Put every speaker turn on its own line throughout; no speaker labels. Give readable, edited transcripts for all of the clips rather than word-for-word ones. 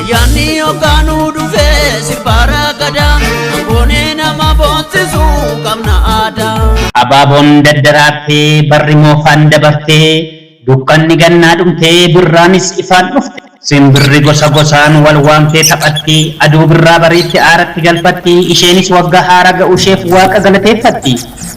Ayyaanni yookaanuu dhufee sirbaara gadaa, Angoonee nama boonsisuu qabna aadaa.
Abaaboon daddaraartee, barri moofaan dabartee, dukkanni gannaa dhumtee, birraanis ifaan dhufte. Simbirri gosa gosaan wal waamtee taphatti, aduu birraa bariitti aaratti galfatti, isheenis waggaa haaraa ga'uusheef Waaqa galateeffatti.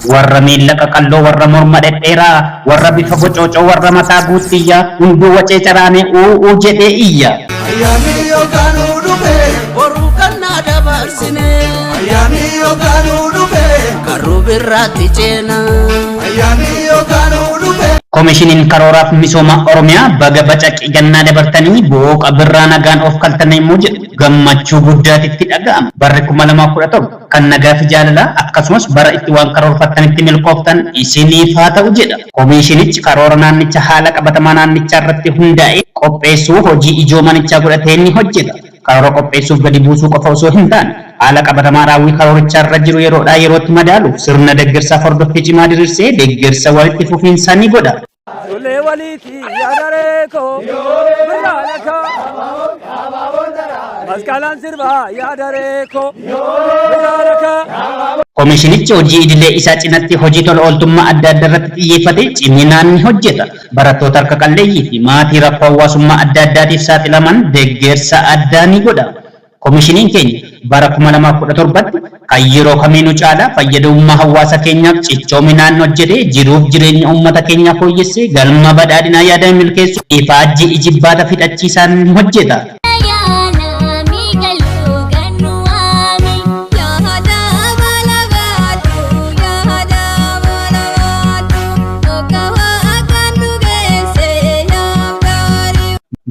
Warra miilla qaqalloo, warra morma dhedheeraa, warra bifa bocoocoo, warra mataa guuttiyyaa, hunduu wacee caraanee u'uu jedhee iyya.
Ayyaanni yookaanuu dhufee boruu kannaa dabarsine. Ayyaanni yookaanuu dhufee karruu birraatti ceena. Ayyaanni yookaanuu dhufee.
Komishiniin Karooraaf Misooma Oromiyaa baga bacaqii gannaa dabartanii booqa birraa nagaan of kaltanii immoo jedhu gammachuu guddaatitti dhaga'ama. Barri 2017 kan nagaa fi jaalalaa akkasumas bara itti waan karoorfattanitti milkooftan isiniif haa ta'u jedha. Komishinichi karoora naannicha haala qabatamaa naannichaa irratti hundaa'ee qopheessuu hojii ijoo manichaa godhatee ni hojjeta. Karoora qopheessuuf gadi buusuu qofa osoo hin taane, haala qabatamaa raawwii karoorichaa irra jiru yeroodhaa yerootti madaaluuf sirna deeggarsaaf hordoffii cimaa diriirsee deeggarsa walitti fufiinsaa ni godha.
Ijoollee waliiti yaada koo birraa lakaa, masqalaan sirbaa yaada koo birraa lakaa.
Komishinichi hojii idilee isaa cinatti hojii tola ooltummaa adda addaa irratti xiyyeeffatee ciminaan ni hojjeta. Barattoota harka qalleeyyii fi maatii rakkoo hawaasummaa adda addaatiif saaxilaman deeggarsa addaa ni godha. Komishiniin keenya bara 2017tti kan yeroo kamiinuu caalaa fayyadamummaa hawaasa keenyaaf cichoominaan hojjetee, jiruuf jireenya uummata keenyaa fooyyessee, galma badhaadhinaa yaadame milkeessuuf ifaajjii ijibbaata fixachiisaan ni hojjeta.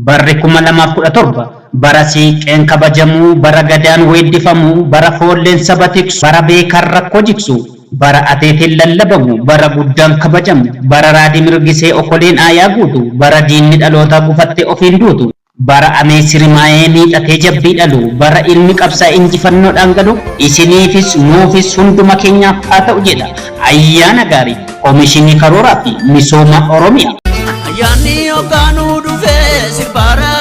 Barri 2017 bara siiqqeen kabajamuu, bara gadaan weeddifamuu, bara foolleen saba tiksu, bara beekaan rakkoo jigsu, bara ateeteen lallabamu, bara guddaan kabajamu, bara raadii mirgisee okoleen aayaa guutu, bara diinni dhalootaa gufattee ofiin duutu, bara amee sirimaayee miixatee jabbii dhalu, bara ilmi qabsaa injifannoodhaan galu isiniifis nuufis hunduma keenyaaf haa ta'u jedha. Ayyaana gaarii. Komishinii Karooraa fi Misooma Oromiyaa.
Ayyaanni yookaanuu dhufee sirbaara